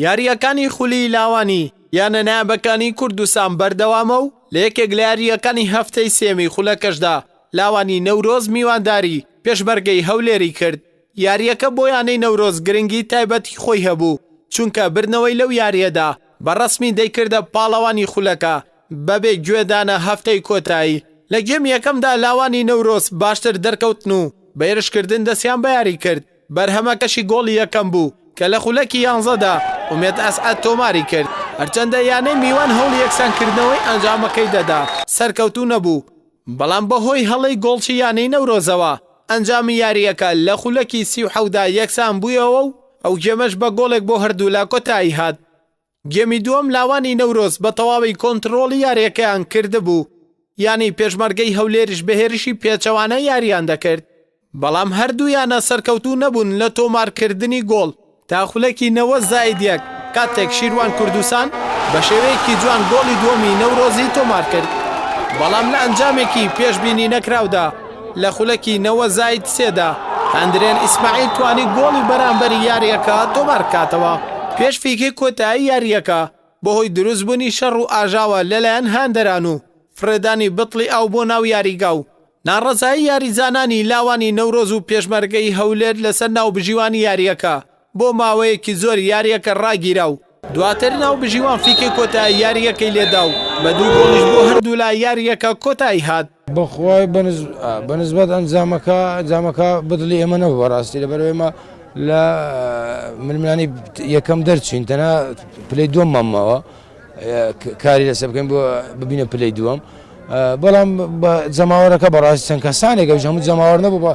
یارییەکانی خولی لاوانی یانە نایابەکانی کوردستان بەردەوامە و لە یەکێک لە یارییەکانی هەفتەی سێیەمی خولەکەشدا لاوانی نەورۆز میوانداری پێشمەرگەی هەولێری کرد. یارییەکە بۆ یانەی نەورۆز گرنگی تایبەتی خۆی هەبوو، چونکە بردنەوەی لەو یارییەدا بە ڕەسمی دەیکردە پاڵەوانی خولەکە بەبێ گوێدانە هەفتەی کۆتایی. لە گێمی یەکەمدا لاوانی نەورۆز باشتر دەرکەوتن و بە هێرشکردن دەستیان بە یاری کرد، بەرهەمەکەشی گۆڵی یەکەم بوو کە لە خولەکی یانزەدا ئومێد ئەسعەد تۆماری کرد، هەرچەندە یانەی میوان هەوڵی یەکسانکردنەوەی ئەنجامەکەی دەدا سەرکەوتوو نەبوو، بەڵام بەهۆی هەڵەی گۆڵچی یانەی نەورۆزەوە ئەنجامی یارییەکە لە خولەکی 37 دا یەکسان بوویەوە و ئەو گێمەش بە گۆڵێک بۆ هەردوولا کۆتایی هات. گێمی دووەم لاوانی نەورۆز بە تەواوی کۆنتڕۆڵی یارییەکەیان کردبوو، یانەی پێشمەرگەی هەولێریش بە هێرشی پێچەوانە یارییان دەکرد، بەڵام هەردوو یانە سەرکەوتوو نەبوون لە تۆمارکردنی گۆڵ تا خولەکی 90 زائید یەک کاتێک شیروان کوردستان بە شێوەیەکی جوان گۆڵی دووەمی نەورۆزی تۆمارکرد، بەڵام لە ئەنجامێکی پێشبینی نەکراودا لە خولەکی 90 زائید سێدا هەندرێن ئیسماعیل توانی گۆڵی بەرامبەری یارییەکە تۆماربکاتەوە. پێش فیکەی کۆتایی یارییەکە بەهۆی دروستبوونی شەڕ و ئاژاوە لەلایەن هاندەران و فڕێدانی بتڵی ئاو بۆ ناو یاریگا و ناڕەزایی یاریزانانی لاوانی نەورۆز و پێشمەرگەی هەولێر لەسەر ناوبژیوانی یارییەکە بۆ ماوەیەکی زۆر یارییەکە ڕاگیرا و دواتر ناوبژیوان فیکەی کۆتایی یارییەکەی لێدا و بە دوو گۆڵیش بۆ هەردوولا یارییەکە کۆتایی هات. بەخوای بەنسبەت ئەنجامەکە ئەنجامەکە بەدڵی ئێمە نەبوو بەڕاستی لەبەرئەوەی ئێمە لە ململانێی یەکەم دەرچوین تەنها پلەی دووەممان ماوە کاری لەسەر بکەین بۆ ببینە پلەی دووەم بەڵام جەماوەرەکە بەڕاستی چەند کەسانێک ئەوش هەموو جەماوەر نەبوو بە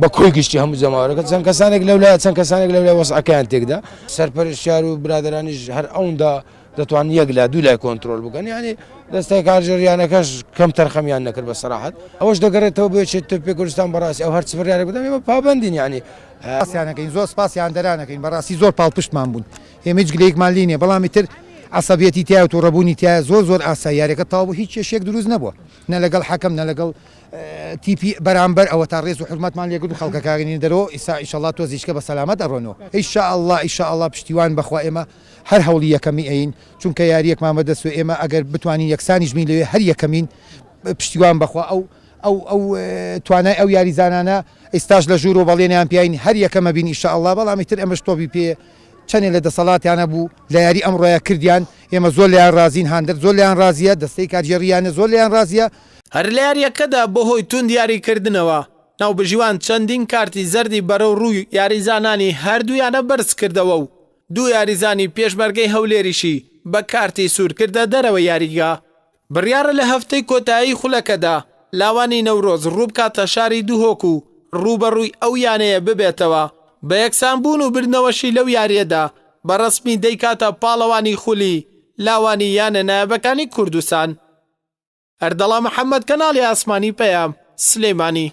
بە کۆی گشتی هەموو جەماوەرەکە چەند کەسانێک لەولا چەند کەسانێک لەولا وەزعەکەیان تێکدا سەرپەرشتیار و برادەرانیش هەر ئەوندا دەتوان یەک لا دوو لای کۆنترۆل بکەن یعنی دەستای کارگێڕیانەکەش کەم تەرخەمیان نەکرد بە سەراحەت ئەوەش دەگەڕێتەوە بۆ یەکێتی تۆپی کوردستان بەڕاستی ئەو هەرچ بڕیارێک بدەن ئێمە پابەندین یعنی سپاسیان ئەکەین زۆر سپاسی هاندەران ئەکەین بەڕاستی زۆر پاڵپشتمان بوون ئێمە هیچ گلەیەکمان لێ نیە بەڵام ئیتر عەسەبیەتی تایە و توڕەبوونی تایە زۆر زۆر ئاسایی یاریەکە تەواو بوو هیچ کێشەیەک دروست نەبووە نە لەگەڵ حەکەم نە لەگەڵ تیپی بەرامبەر ئەوەتا ڕێز و حورمەتمان لێگرت و خەڵکەکە ئەگەنینە دەرەوە ئیسا ئیشەڵا تۆزیچکە بە سەلامەت ئەڕۆنەوە ئیشەڵا ئیشەڵا پشتیوان بەخوا ئێمە هەر هەوڵی یەکەمی ئەین چونکە یاریەکمان بەدەست و ئێمە ئەگەر بتوانین یەکسانیش بین لەوێ هەر یەکەمین پشتیوان بەخوا ئەو ئەو ئەو توانای ئەو یاریزانانە ئیستاش لە ژوورەوە بەڵێنیان پیاین هەر یەکەمە بین ئیشەڵا بەڵام ئیتر ئەمەش تۆپی پێ چەنێ لە دەسەڵاتیان هەبوو لە یاری ئەمڕۆیا کردیان ئێمە زۆر لێیان ڕازین هاندەر زۆر لێیان ڕازیە دەستەی کارگێڕی یانە زۆر لێیان ڕازیە. هەر لە یارییەکەدا بەهۆی توند یاریکردنەوە، ناوبژیوان چەندین کارتی زەردی بەرەو رووی یاریزانانی هەردوو یانە بەرزکردەوە و دوو یاریزانی پێشمەرگەی هەولێریشی بە کارتی سوور کردە دەرەوەی یاریگا. بڕیارە لە هەفتەی کۆتایی خولەکەدا لاوانی نەورۆز رووبکاتە شاری دهۆک و رووبەڕووی ئەو یانەیە ببێتەوە، بە یەکسانبوون و بردنەوەشی لەو یارییەدا بە رەسمی دەیکاتە پاڵەوانی خولی لاوانی یانە نایابەکانی کوردستان. ئەردەڵان محەمەد، کەناڵی ئاسمانی پەیام، سلێمانی.